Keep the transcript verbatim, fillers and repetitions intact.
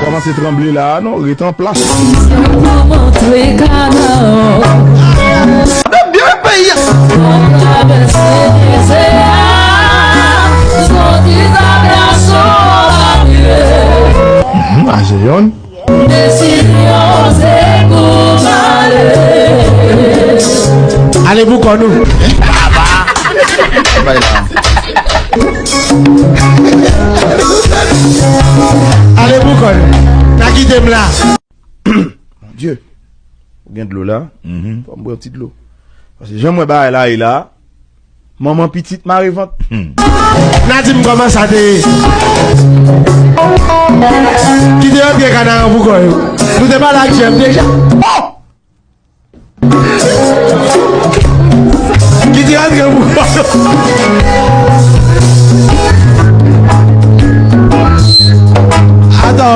Kòmanse tranble la a non, ret an plas. Byen peyi a. Mhm, a Jeyòn. Ale pou kò nou. Bay la. Ale pou kò nou. Pa kite m la. Mon Dieu. Ou gen dlo la? Mhm. Fò m bwè yon ti dlo. Paske jan m wè bagay la ye la, manman pitit mare vant. Hmm. N a di m kòman sa te ye. Kite yo antre kanaran pou kò yo. Nou te pale ak Jeff deja. Ki te rantre pou. Atò,